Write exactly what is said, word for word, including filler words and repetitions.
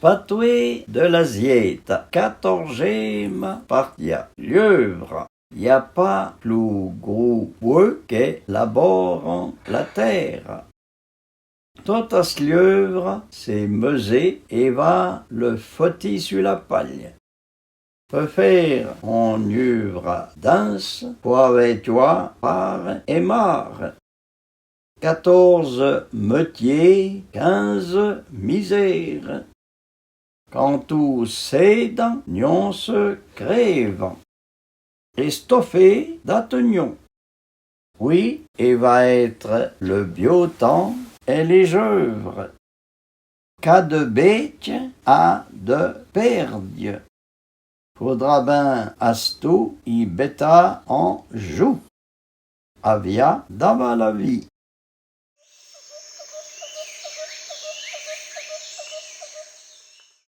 Patwé de la Zyéta, katorzyéma partia. Lyeuvra. Y a pâ plou grou bweu ke la bôran la tèra. Totas lyeuvra sé mezé é va le foti su la palye. Pe fére on euvra dinse, fo avé tchoa pâre é mâre. Katorze metyé, kinze mizére. Kan tout sédan, nyon se krévan. Estofé da tonyon. Wi, é va étre le byo tan é lé jeuvre. Kade bétye a de pèrdye. Fodra bin astou i bétâ an jou. Avia dava la vi.